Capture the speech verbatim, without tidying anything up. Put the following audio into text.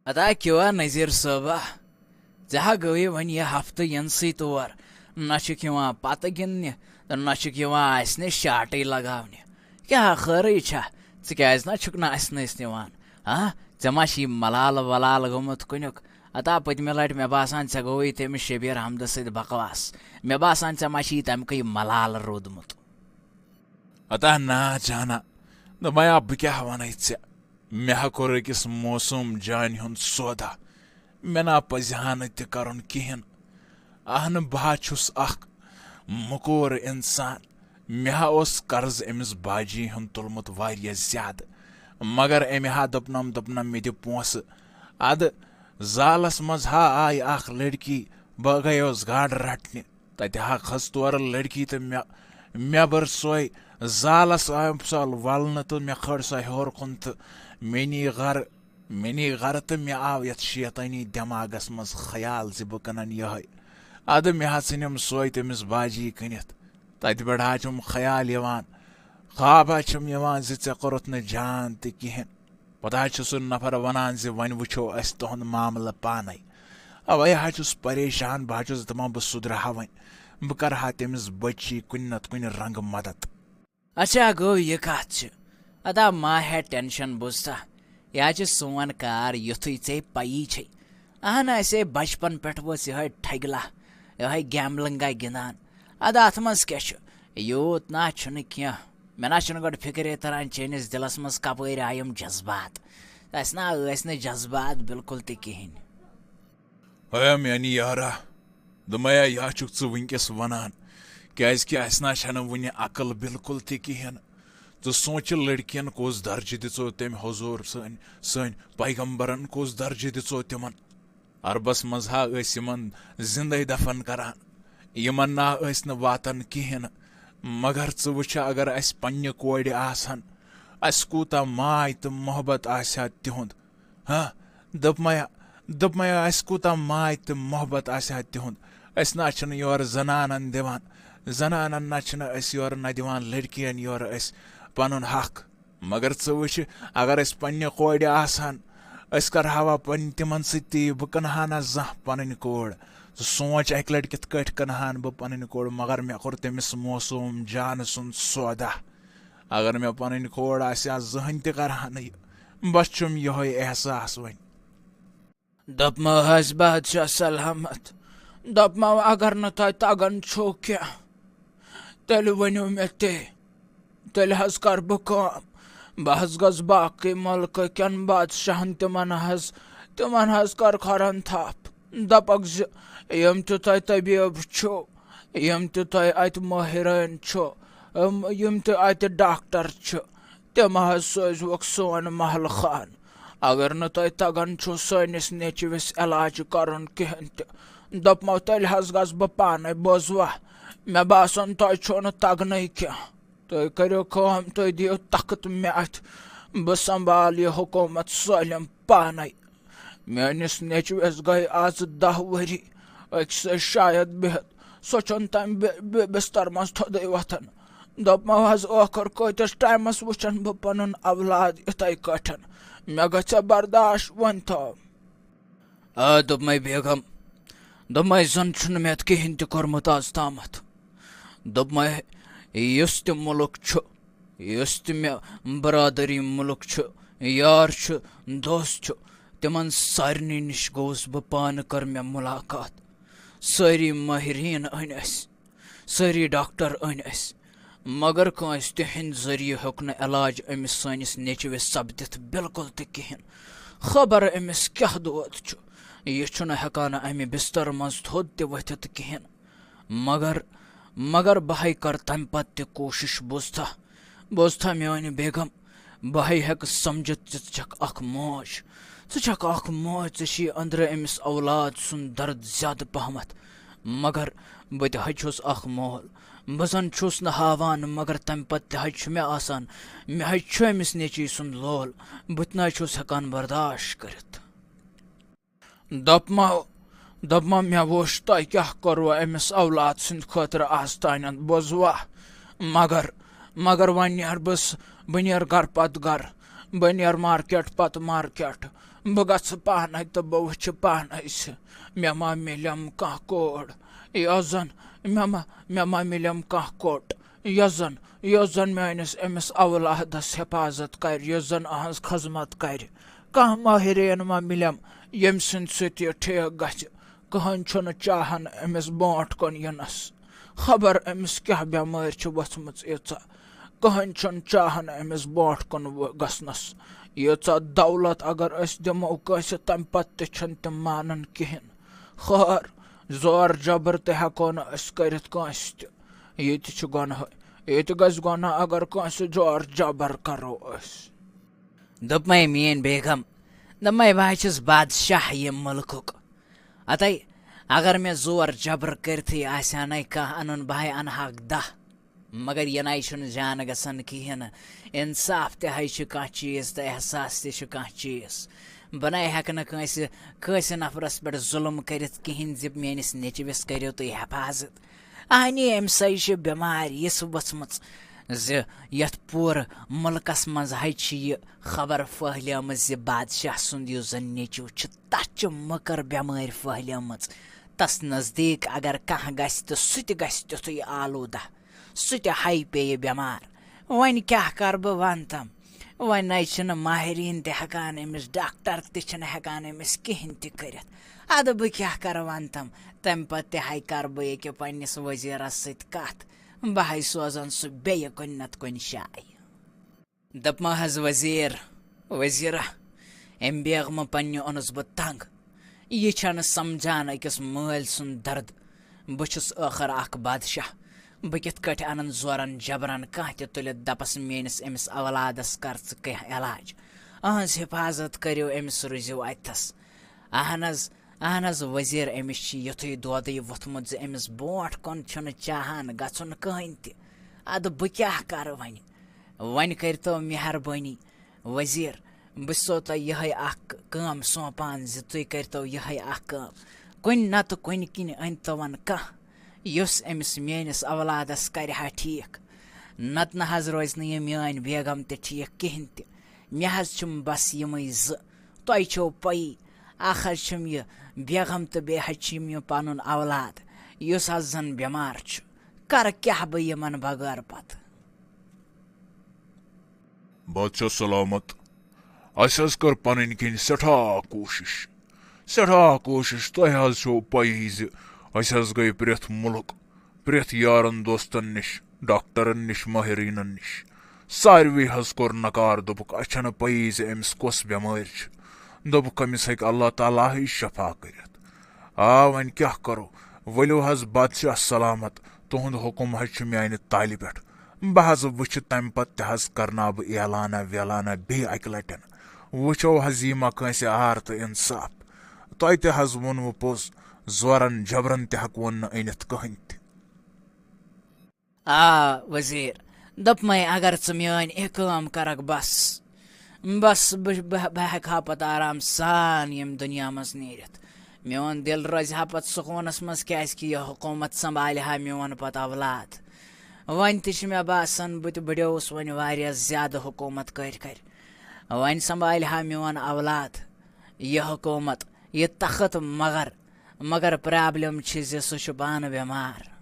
ادا کیوا نذیر صٲبا، ژےٚ ہا گٔیے وۄنۍ یہِ ہفتہٕ یِنسٕے تور۔ نہ چھُکھ یِوان پتہٕ گِنٛدنہِ تہٕ نہ چھُکھ یِوان اَسہِ نِش شاٹٕے لگاونہِ۔ کیٛاہ خٲرٕے چھا؟ ژٕ کیٛازِ نہ چھُکھ نہٕ اَسہِ نِش نِوان؟ ہاں، ژےٚ ما چھی ملالہٕ ولالہٕ گوٚمُت کُنیُک؟ ادا پٔتمہِ لٹہِ مےٚ باسان ژےٚ گوٚوُے تٔمِس شبیر احمدس سۭتۍ بکواس۔ مےٚ باسان ژےٚ ما چھی تَمہِ کُے ملالہٕ روٗدمُت۔ ادا نا جانا، دوٚپمَے آ، بہٕ کیٛاہ وَنَے ژےٚ؟ مےٚ ہا کوٚر أکِس معصوٗم جانہِ ہُنٛد سودا۔ مےٚ نا پَزِ ہا نہٕ تہِ کَرُن کِہیٖنۍ۔ اہنہٕ، بہٕ ہا چھُس اَکھ مۄکور اِنسان۔ مےٚ ہا اوس قرض أمِس باجی ہُنٛد تُلمُت واریاہ زیادٕ، مگر أمۍ ہا دوٚپنَم، دوٚپنَم، مےٚ دِ پونٛسہٕ۔ اَدٕ زالَس منٛز ہا آیہِ اَکھ لٔڑکی، بہٕ گٔیوس گاڈٕ رَٹنہِ۔ تَتہِ ہا کھٔژ تورٕ لٔڑکی تہٕ مےٚ، مےٚ بٔر سۄے زالَس آمٕژ سۄ وَلنہٕ تہٕ مےٚ کھٲر سۄ ہیوٚر کُن تہٕ مےٚ نی گَرٕ۔ مےٚ نی گَرٕ تہٕ مےٚ آو یَتھ شیطٲنی دٮ۪ماغَس منٛز خیال زِ بہٕ کٕنَن یِہوٚے۔ اَدٕ مےٚ ہا ژھٕنِم سۄے تٔمِس باجی کٕنِتھ۔ تَتہِ پٮ۪ٹھ ہا چھُم خیال یِوان، خواب ہا چھُم یِوان زِ ژےٚ کوٚرُتھ نہٕ جان تہِ کِہیٖنۍ۔ پتہٕ حظ چھُ سُہ نفر ونان زِ وۄنۍ وٕچھو أسۍ تُہُنٛد معاملہٕ پانے۔ اوے حظ چھُس پریشان، بہٕ حظ چھُس دپان بہٕ سُدرٕ ہا وۄنۍ، بہٕ کرٕ ہا تٔمِس بچی کُنہِ نتہٕ کُنہِ رنگہٕ مدد۔ اچھا گوٚو یہِ کتھ چھِ، ادا ما ہے ٹینشن بوزتھا، یہِ حظ چھِ سون کار یُتھُے ژےٚ پَیی چھے۔ اہن اسے بچپن پٮ۪ٹھ وٲژ یِہوٚے ٹھگلا، یِہوٚے گیملنگا گِنٛدان۔ ادا اتھ منٛز کیٛاہ چھُ؟ یوٗت نہ چھُنہٕ کینٛہہ۔ مےٚ نہ چھُنہٕ گۄڈٕ فِکرے تران چٲنِس دِلس منٛز کپٲرۍ آے یِم جذبات۔ اسہِ نہ ٲسۍ نہٕ جذبات بالکل تہِ کِہیٖنۍ۔ ہے میٛانہِ یارا، دوٚپمَے یا چھُکھ ژٕ وٕنکیٚس وَنان؟ کیٛازِکہِ اَسہِ نہ چھَنہٕ وٕنہِ عقل بالکل تہِ کِہیٖنۍ۔ ژٕ سونٛچہِ لٔڑکِیَن کُس درجہٕ دِژو تٔمۍ حضوٗر سٲنۍ، سٲنۍ پیغمبرَن کُس درجہٕ دِژو تِمَن؟ عربس منٛز ہا ٲسۍ یِمن زِندَے دفن کران، یِمن نا ٲسۍ نہٕ واتان کِہیٖنۍ۔ مگر ژٕ وٕچھِ، اگر اَسہِ پننہِ کورِ آسہٕ ہن، اَسہِ کوٗتاہ ماے تہٕ محبت آسہِ ہا تِہُنٛد۔ ہاں، دوٚپمَے، دوٚپمَے، اَسہِ کوٗتاہ ماے تہٕ محبت آسہِ ہا تِہُنٛد۔ أسۍ نہ چھِنہٕ یورٕ زنانن دِوان، زنانن نہ چھِنہٕ أسۍ یورٕ نہ دِوان لڑکِیَن یورٕ أسۍ پنُن حق۔ مگر ژٕ وٕچھِ، اگر أسۍ پننہِ کورِ آسہٕ ہن، أسۍ کرہاوا پننہِ تِمن سۭتۍ تہِ یہِ، بہٕ کٕنہٕ ہا نہ زانٛہہ پنٕنۍ کورِ۔ ژٕ سونٛچ، اکہِ لٹہِ کِتھ کٲٹھۍ کٕنہٕ ہن بہٕ پنٕنۍ کورِ؟ مگر مےٚ کوٚر تٔمِس معصوٗم جانہٕ سُنٛد سودا۔ اگر مےٚ پنٕنۍ کورِ آسہِ ہا زٕہٕنۍ تہِ کرہا نہٕ یہِ۔ بس چھُم یِہوٚے احساس وۄنۍ۔ دوٚپمو حظ بادشاہ سلامت، دوٚپمو اگر نہٕ تۄہہِ تگان چھُو کینٛہہ، تیٚلہِ ؤنِو مےٚ تہِ، تیٚلہِ حظ کر بہٕ کٲم، بہٕ حظ گژھٕ باقٕے مُلکہٕ کٮ۪ن بادشاہن، تِمن حظ، تِمن حظ کر کھۄرن تھپھ، دپکھ زِ یِم تہِ تۄہہِ طبیب چھِو، یِم تہِ تۄہہِ اتہِ مٲہرٲنۍ چھِو، یِم، یِم تہِ اتہِ ڈاکٹر چھِ، تِم حظ سوٗزوُکھ سون محل خان۔ اگر نہٕ تۄہہِ تگان چھُو سٲنِس نیٚچوِس علاج کرُن کِہیٖنۍ تہِ، دوٚپمو، تیٚلہِ حظ گژھٕ بہٕ پانے۔ بوزوا، مےٚ باسان، تۄہہِ چھُو نہٕ تگنٕے کینٛہہ۔ تُہۍ کٔرِو کٲم، تُہۍ دِیِو تخت مےٚ اَتھِ، بہٕ سنبھال یہِ حکوٗمت سٲلِم پانے۔ میٲنِس نیٚچوِس گٔے آز دَہ ؤری أکسٕے شاید بِہِتھ۔ سُہ چھُنہٕ تَمہِ بِ-، بِ-، بستر منٛز تھوٚدُے وۄتھان۔ دوٚپمو حظ، ٲخٕر کۭتِس ٹایمَس وٕچھن بہٕ پَنُن اولاد یِتھَے کٲٹھۍ؟ مےٚ گژھِ برداش وۄنۍ تام۔ آ، دوٚپمَے بیگم، دوٚپمَے، زَن چھُنہٕ مےٚ اَتھ کِہیٖنۍ تہِ کوٚرمُت آز تامَتھ۔ دوٚپمَے، یُس تہِ مُلک چھُ، یُس تہِ مےٚ برادری مُلک چھُ، یار چھُ، دوست چھُ، تِمن سارنٕے نِش گوٚوُس بہٕ پانہٕ، کٔر مےٚ مُلاقات۔ سٲری مٲہریٖن أنۍ اَسہِ، سٲری ڈاکٹر أنۍ اَسہِ، مگر کٲنٛسہِ تِہنٛدِ ذٔریعہٕ ہیوٚک نہٕ علاج أمِس سٲنِس نیٚچوِس سپدِتھ بالکل تہِ کِہیٖنۍ۔ خبر أمِس کیٛاہ دود چھُ، یہِ چھُنہٕ ہٮ۪کان اَمہِ بستر منٛز تھوٚد تہِ ؤتھِتھ کِہیٖنۍ۔ مگر، مگر بہٕ ہَے کَرٕ تَمہِ پَتہٕ تہِ کوٗشِش۔ بوٗزتھا، بوٗزتھا میٛانہِ بیگم، بہٕ ہَے ہٮ۪کہٕ سَمجھِتھ زِ ژٕ چھَکھ اَکھ موج۔ ژٕ چھَکھ اَکھ موج، ژےٚ چھی أنٛدرٕ أمِس اولاد سُنٛد درد زیادٕ پَہمَتھ۔ مگر بہٕ تہِ حظ چھُس اَکھ مول۔ بہٕ زَن چھُس نہٕ ہاوان، مگر تَمہِ پَتہٕ تہِ حظ چھُ مےٚ آسان، مےٚ حظ چھُ أمِس نیٚچی سُنٛد لول۔ بہٕ تہِ نہٕ حظ چھُس ہٮ۪کان برداش کٔرِتھ۔ دوٚپمو، دوٚپمو، مےٚ وُچھ تۄہہِ کیٛاہ کوٚروٕ أمِس اولاد سٕنٛدِ خٲطرٕ آز تانٮ۪تھ، بوزوا؟ مگر، مگر وۄنۍ نیرٕ بہٕ س-، بہٕ نیرٕ گرٕ پتہٕ گرٕ، بہٕ نیرٕ مارکیٹ پتہٕ مارکیٹ، بہٕ گژھٕ پانے تہٕ بہٕ وٕچھٕ پانے زِ مےٚ ما مِلٮ۪م کانٛہہ کوڑ، یۄس زن مےٚ ما، مےٚ ما مِلٮ۪م کانٛہہ کوٚٹ، یۄس زن، یۄس زن میٲنِس أمِس اولادس حفاظت کرِ، یۄس زن أہنٛز خدمت کرِ۔ کانٛہہ ماہرین ما مِلٮ۪م، ییٚمہِ سٕنٛدِ سۭتۍ یہِ ٹھیک گژھِ۔ کٕہٕنۍ چھُنہٕ چاہان أمِس برونٛٹھ کُن یِنس۔ خبر أمِس کیٛاہ بٮ۪مٲرۍ چھِ ؤژھمٕژ ییٖژاہ۔ کٕہٕنۍ چھُنہٕ چاہان أمِس برونٛٹھ کُن و-، گژھنس۔ ییٖژاہ دولت اگر أسۍ دِمو کٲنٛسہِ، تَمہِ پتہٕ تہِ چھِنہٕ تِم مانان کِہیٖنۍ۔ خٲر، زور جبر تہِ ہٮ۪کو نہٕ أسۍ کٔرِتھ کٲنٛسہِ تہِ۔ ییٚتہِ چھُ گۄناہ، ییٚتہِ گژھِ گۄناہ اگر کٲنٛسہِ زور جبر کرو أسۍ۔ دوٚپمَے میٛٲنۍ بیگم، دوٚپمَے بہٕ حظ چھُس بادشاہ ییٚمہِ مُلکُک۔ اَتَے اگر مےٚ زور جبر کٔرتھٕے آسہِ ہا نَے کانٛہہ اَنُن، بہٕ ہَے اَنہٕ ہاکھ دَہ۔ مگر یہِ نَے چھُنہٕ جان گژھان کِہیٖنۍ نہٕ۔ اِنصاف تہِ ہَے چھُ کانٛہہ چیٖز تہٕ احساس تہِ چھُ کانٛہہ چیٖز۔ بہٕ نَے ہٮ۪کہٕ نہٕ کٲنٛسہِ، کٲنٛسہِ نفرَس پٮ۪ٹھ ظُلم کٔرِتھ کِہیٖنۍ زِ میٛٲنِس نیٚچوِس کٔرِو تُہۍ حفاظت۔ اہنی أمِس ہَے چھِ بٮ۪مارِ یِژھ ؤژھمٕژ زِ یَتھ پوٗرٕ مُلکَس منٛز ہَے چھِ یہِ خبر پھٔہلیمٕژ زِ بادشاہ سُنٛد یُس زَن نیٚچوٗ چھُ، تَس چھِ مٔکٕر بٮ۪مٲرۍ پھٔہلیمٕژ۔ تَس نزدیٖک اگر کانٛہہ گژھِ تہٕ سُہ تہِ گژھِ تیُتھُے آلوٗدہ، سُہ تہِ ہَے پیٚیہِ بٮ۪مار۔ وۄنۍ کیٛاہ کَرٕ بہٕ وَن تَم؟ وۄنۍ نَے چھِنہٕ ماہریٖن تہِ ہٮ۪کان أمِس، ڈاکٹر تہِ چھِنہٕ ہٮ۪کان أمِس کِہیٖنۍ تہِ کٔرِتھ۔ اَدٕ بہٕ کیٛاہ کَرٕ وَن تَم؟ تَمہِ پَتہٕ تہِ ہَے کَرٕ بہٕ ییٚکیٛاہ پنٛنِس ؤزیٖرَس سۭتۍ کَتھ۔ بہٕ ہَے سوزَن سُہ بیٚیہِ کُنہِ نَتہٕ کُنہِ جایہِ۔ دوٚپمَو حظ وزیٖر، وزیٖرہ، أمۍ بیگمہٕ پنٛنہِ اوٚنُس بہٕ تنٛگ۔ یہِ چھَنہٕ سمجھان أکِس مٲلۍ سُنٛد درد۔ بہٕ چھُس ٲخٕر اکھ بادشاہ۔ بہٕ کِتھ کٲٹھۍ اَنَن زورَن جبرَن کانٛہہ تہِ تُلِتھ دَپَس میٛٲنِس أمِس اولادَس کر ژٕ کینٛہہ علاج؟ أہٕنٛز حفاظت کٔرِو أمِس، روٗزِو اَتھَس۔ اہن حظ، اہن حظ وزیٖر، أمِس چھِ یُتھُے دودٕے ووٚتھمُت زِ أمِس برونٛٹھ کُن چھُنہٕ چاہان گژھُن کٕہٕنۍ تہِ۔ اَدٕ بہٕ کیٛاہ کَرٕ وۄنۍ؟ وۄنۍ کٔرۍتو مہربٲنی وزیٖر، بہٕ چھُسو تۄہہِ یِہوٚے اَکھ کٲم سونٛپان زِ تُہۍ کٔرۍتو یِہوٚے اَکھ کٲم۔ کُنہِ نَتہٕ کُنہِ کِنۍ أنۍتووَن کانٛہہ، یُس أمِس میٛٲنِس اولادَس کَرِ ہا ٹھیٖک۔ نَتہٕ نہ حظ روزِ نہٕ یہِ میٛٲنۍ بیگم تہِ ٹھیٖک کِہیٖنۍ تہِ۔ مےٚ حظ چھِم بَس یِمَے زٕ۔ تۄہہِ چھو پَیی، اَکھ حظ چھِم یہِ بیگم تہٕ بیٚیہِ حظ چھِم یہِ پَنُن اولاد، یُس حظ زَن بٮ۪مار چھُ۔ کَرٕ کیٛاہ بہٕ یِمَن بغٲر پَتہٕ؟ بادشاہ سلامت، اَسہِ حظ کٔر پنٕنۍ کِنۍ سٮ۪ٹھاہ کوٗشِش، سٮ۪ٹھاہ کوٗشِش۔ تۄہہِ حظ چھو پَیی زِ أسۍ حظ گٔے پرٛٮ۪تھ مُلک، پرٛٮ۪تھ یارن دوستن نِش، ڈاکٹرن نِش، مٲہریٖنن نِش۔ ساروٕے حظ کوٚر نکار، دوٚپُکھ، "اَسہِ چھَنہٕ پَیی زِ أمِس کۄس بٮ۪مٲرۍ چھِ۔" دوٚپُکھ، "أمِس ہیٚکہِ اللہ تعالیٰ ہٕے شفا کٔرِتھ۔" آ، وۄنۍ کیٛاہ کَرو؟ ؤلِو حظ بادشاہ سلامت، تُہُنٛد حُکُم حظ چھُ میٛانہِ تالہِ پٮ۪ٹھ۔ بہٕ حظ وٕچھِ تَمہِ پتہٕ تہِ حظ کرناو بہٕ اعلانہ ویلانہ بیٚیہِ اَکہِ لٹٮ۪ن۔ وٕچھو حظ یی ما کٲنٛسہِ عار تہٕ انصاف۔ تۄہہِ تہِ حظ ووٚنوٕ پوٚز، زورن جبرن تہِ ہٮ۪کون نہٕ أنِتھ کٕہٕنۍ تہِ۔ آ، وزیٖر، دوٚپمَے اگر ژٕ میٛٲنۍ یہِ کٲم کرکھ بس، بس بہٕ، بہٕ، بہٕ ہٮ۪کہٕ ہا پتہٕ آرام سان ییٚمہِ دُنیا منٛز نیٖرِتھ۔ میون دِل روزِ ہا پتہٕ سکوٗنس منٛز، کیٛازِ کہِ یہِ حکوٗمت سنبھالہِ ہا میون پتہٕ اولاد۔ وۄنۍ تہِ چھِ مےٚ باسان، بہٕ تہِ بٕڈیوس وۄنۍ واریاہ زیادٕ حکوٗمت کٔرۍ کٔرۍ۔ وۄنۍ سنبھالہِ ہا میون اولاد یہِ حکوٗمت، یہِ تخت، مگر، مگر پرابلم چھِ زِ سُہ چھُ پانہٕ بٮ۪مار۔